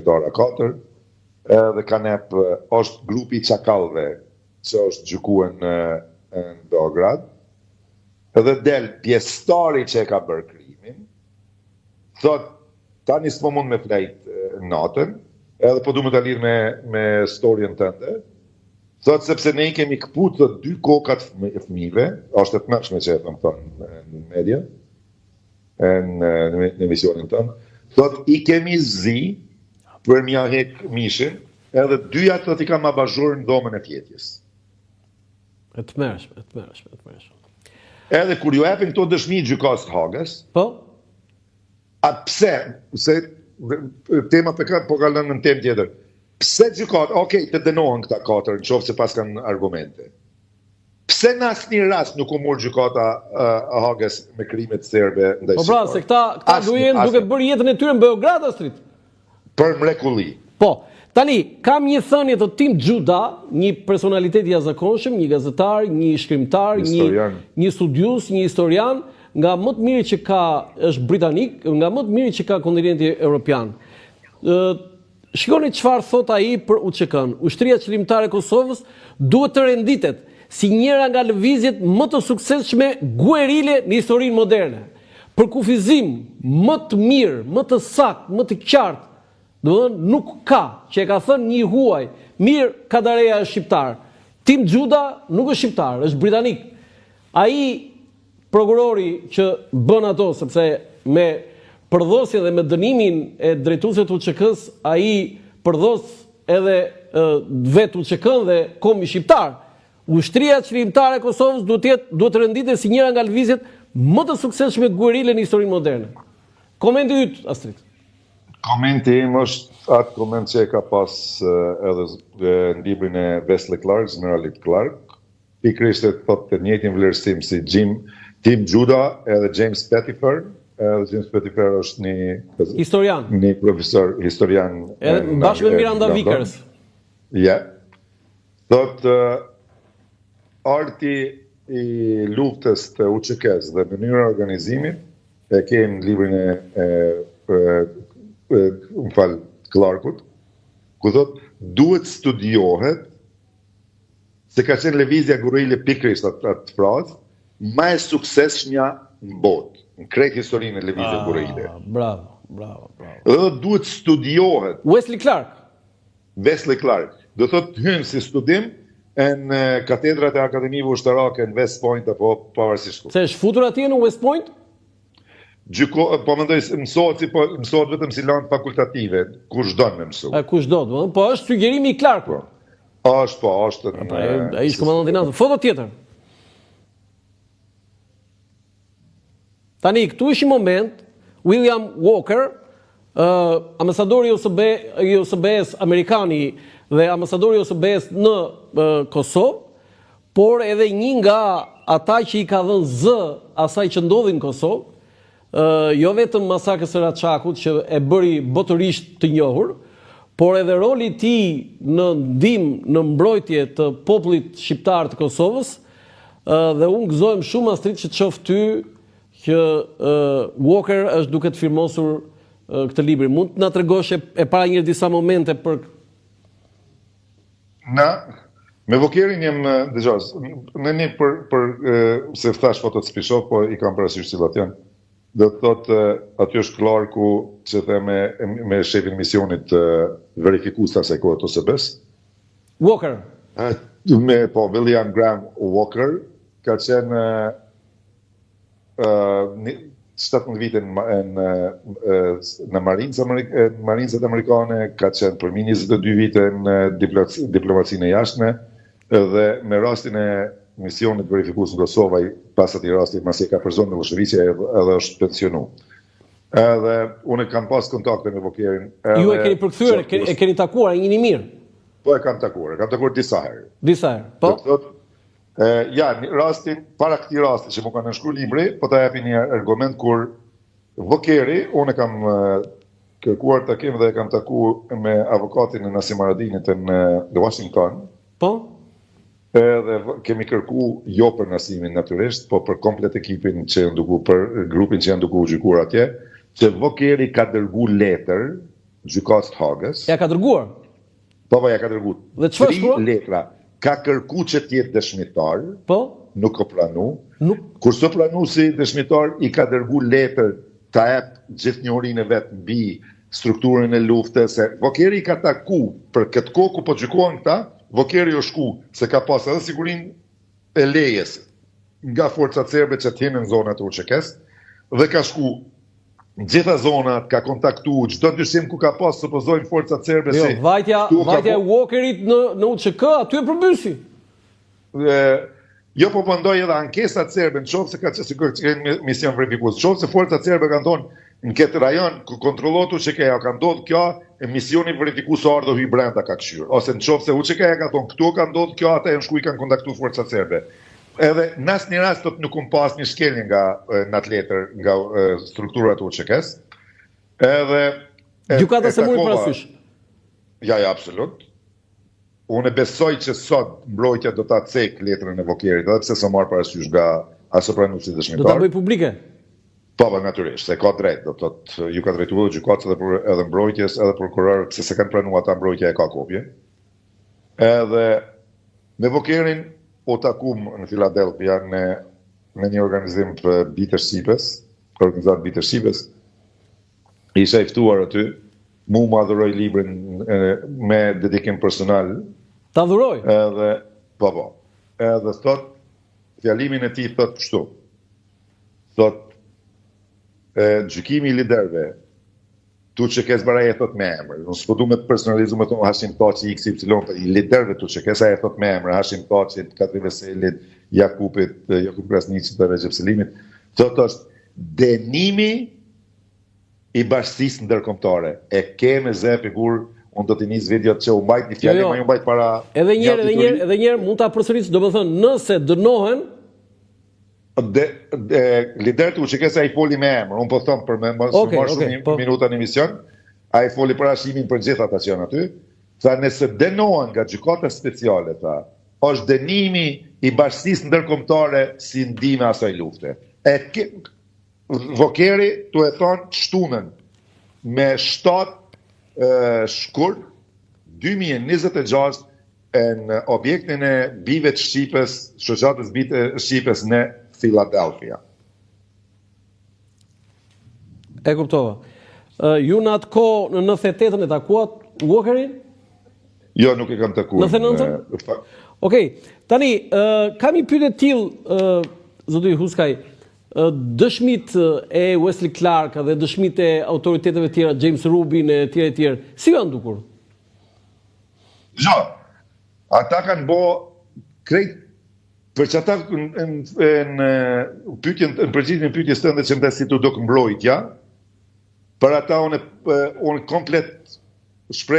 Dara 4, edhe kanë ep, është grupi i çakallëve që është gjykue në në Beograd, edhe del pjesëtari që e ka bërë krimin, thot tani s'po mund me flejt natën, edhe po du me ta lidh me me storjen tënde, thot sepse ne i kemi këput thot dy kokat e fëmijëve, është e tmerrshme që e them këtë në media, në, në emisionin tënd, thot i kemi zi për m'ja hek mishin, edhe dyja thot i kam abazhur në dhomën e fjetjes. E tmerrshme, e tmerrshme, e tmerrshme. Edhe kur ju japin këto dëshmi gjykatës të Hagës, po? A pse, se tema po ka, po kalon në temë tjetër. Pse gjykat, okay, të dënohen këta katër, në qoftë se paskan argumente. Pse në asnjë rast nuk u mor gjykata e Hagës me krimet serbe ndaj Po pra, se këta këta duhen duke bërë jetën e tyre në Beograd Astrit. Për mrekulli. Po. Tani kam një thënie të Tim Judah, një personalitet i jashtëzakonshëm, një gazetar, një shkrimtar, një një studiues, një historian, nga më të mirë që ka është britanik, nga më të mirë që ka kontinenti evropian. Ë Shikoni çfarë thotë ai për UÇK-në, Ushtria Çlirimtare e Kosovës duhet të renditet si njëra nga lëvizjet më të suksesshme guerile në historinë moderne. Përkufizim më të mirë, më të saktë, më të qartë, domethënë nuk ka, që e ka thënë një i huaj. Mirë, Kadareja është shqiptar. Tim Judah nuk është shqiptar, është britanik. Ai Prokurori që bën ato, sepse me përdhosjen dhe me dënimin e drejtuesve të UÇK-së, ai përdhos edhe vetë UÇK-në dhe kombin shqiptar. Ushtria Çlirimtare e Kosovës duhet të jetë duhet të renditet si njëra nga lëvizjet më të suksesshme guerile në historinë moderne. Komenti yt, Astrit. Komenti im është atë koment që e ka pas edhe në librin e Wesley Clark, Generalit Clark, Pikërisht e thotë të njëjtin vlerësim si Jim, Tim Judah edhe James Pettifer, edhe James Pettifer është një historian, një profesor historian edhe bashkë me Miranda Vickers. Ja. Thotë arti i luftës të UÇK-së dhe mënyra e organizimit e ke në librin e, e, e, e më fal, Clarkut, ku thotë duhet studiohet Se ka qenë lëvizja guerile pikërisht atë atë frazë, më e suksesshmja në botë, në krejt historinë e lëvizjes ah, guerile. Bravo, bravo, bravo. Dhe duhet studiohet. Wesley Clark. Wesley Clark. Do thotë hyn si studim në katedrat e Akademive Ushtarake në West Point apo pavarësisht ku. Se është futur atje në West Point? Gjyko, po mendoj se mësohet si po mësohet vetëm si landë fakultative, kush don me mësu. A kush do, domethënë, po është sugjerimi i Clarkut. Po. Është po, është në. Pra, ai është komandanti i NATO. Foto tjetër. Tani këtu është një moment William Walker, uh, ambasadori i OSB i OSBE-s amerikani dhe ambasadori i OSBE-s në uh, Kosovë, por edhe një nga ata që i ka dhënë zë asaj që ndodhi në Kosovë, jo vetëm masakrës së Raçakut që e bëri botërisht të njohur, por edhe roli i tij në ndihmë, në mbrojtje të popullit shqiptar të Kosovës, dhe unë gëzohem shumë Astrit që të shoh ty që Walker është duke të firmosur këtë librin. Mund të na tregosh e para njëherë disa momente për Na, me Walkerin jem, dëgjo, në një për, për se thash fotot s'pi shoh, po i kam parasysh cilat janë. Do të thotë, aty është Clarku, që the me, me shefin misionit verifikues të asaj kohe të OSBE-s. Walker. Me, po, William Graham Walker, ka qenë 17 vite në në në Marines Marinesat amerikane, ka qenë përmi 22 vite në diplomacinë e jashtme dhe me rastin e misionit verifikues në Kosovë, ai pas atij rasti masi e ka përzonë Millosheviqi edhe është pensionu. Edhe unë kam pas kontakte me Walkerin. Edhe Ju e keni përkthyer, e keni takuar, e njihni mirë. Po e kam takuar, e kam takuar disa herë. Disa herë. Po. Do të thotë E, ja, rastin, para këtij rasti që m'u ka nënshkru libri, po ta japi një argument kur Walkeri, unë e kam kërkuar takim dhe e kam taku me avokatin e Nasim Haradinit në Washington. Po? Edhe kemi kërku jo për Nasimin natyrisht, po për komplet ekipin që janë duku, për grupin që janë duku u gjykuar atje, që Walkeri ka dërgu letër Gjykatës të Hagës. Ja ka dërguar. Po, po, ja ka dërgu. Dhe çfarë shkruan? Letra. Ka kërku që të jetë dëshmitar. Po. Nuk o pranu. Nuk. Kur s'o pranu si dëshmitar, i ka dërgu letër ta jep gjithë njohurinë e vet mbi strukturën e luftës, se Vokeri i ka taku për këtë kohë ku po gjykohen këta, Vokeri o shku se ka pas edhe sigurinë e lejes nga forcat serbe që të hinë në zonat e UÇK-s dhe ka shku në gjitha zonat, ka kontaktu çdo dyshim ku ka pas supozojmë forcat serbe jo, si vajtja vajtja e Walkerit në në UÇK aty e përmbysi. Dhe jo po mendoj edhe ankesat serbe në qoftë se ka që sikur që kenë mision verifikues, në qoftë se forcat serbe kanë thonë në këtë rajon ku kontrollohet UÇK-ja ka ndodhur kjo, e misioni verifikues ardhë hy brenda ka kqyr. Ose në qoftë se UÇK-ja ka thonë këtu ka ndodhur kjo, ata janë shku i kanë kontaktu forcat serbe. Edhe në asnjë rast thotë nuk kum pas një shkelje nga në atë letër nga strukturat e UÇK-s. Edhe Gjykata s'e mori parasysh. Ja, ja, absolut. Unë besoj që sot mbrojtja do ta cek letrën e Vokerit, edhe pse s'o marrë parasysh nga as o pranu si dëshmitar. Do ta bëj publike? Po, po, natyrisht, se ka drejt, do të thotë, ju ka drejtuar edhe gjykatës edhe për, edhe mbrojtjes, edhe prokurorëve, pse s'e kanë pranuar ata mbrojtja e ka kopje. Edhe me Vokerin u takum në Philadelphia në në një organizim të Bijtë e Shqipes, organizatë Bijtë e Shqipes. Isha i ftuar aty, mu ma dhuroi librin me dedikim personal. Ta dhuroi? Edhe, po, po. Edhe thot, fjalimin e tij thot kështu. Thot, e, gjykimi i liderëve, të UÇK-së bara e thot me emër. Unë s'po du me personalizu me thonë Hashim Thaçi, X, Y, po i liderëve të UÇK-së, e thot me emër, Hashim Thaçi, Kadri Veselit, Jakupit, Jakup Krasniqit dhe Rexhep Selimit, thot është dënimi i bashkësisë ndërkombëtare. E ke me zë figurë, unë do t'i nis videot që u mbajt një fjalim, jo, jo. ai u mbajt para Edhe një herë, edhe një herë, edhe një herë mund ta përsëris, domethënë nëse dënohen de, de liderët e UÇK-së ai foli me emër, unë po them për me mos okay, marr shumë okay, po. minuta në emision, ai foli për Hashimin për gjithë ata që janë aty, tha nëse dënohen nga gjykata speciale, tha, është dënimi i bashkësisë ndërkombëtare si ndihmë asaj lufte. E ke, Vokeri tu e thonë shtunën me 7 shkurt 2026 e në objektin e Bijve të Shqipes, shoqatës Bijtë e Shqipes në Philadelphia. E kuptova. Ju në atë kohë në 98-ën e takuat Walkerin? Jo, nuk e kam takuar. 99-ën? Okej. Tani, kam një pyetje të tillë, zoti Huskaj, dëshmitë e Wesley Clark dhe dëshmitë e autoriteteve tjera, James Rubin e tjerë e tjerë, si ju janë dukur? Jo, ata kanë bo krejt për që ata në, në, pyetjen në përgjigjen e pyetjes tënde që më si t'u dok mbrojtja, për ata unë unë komplet shpreh.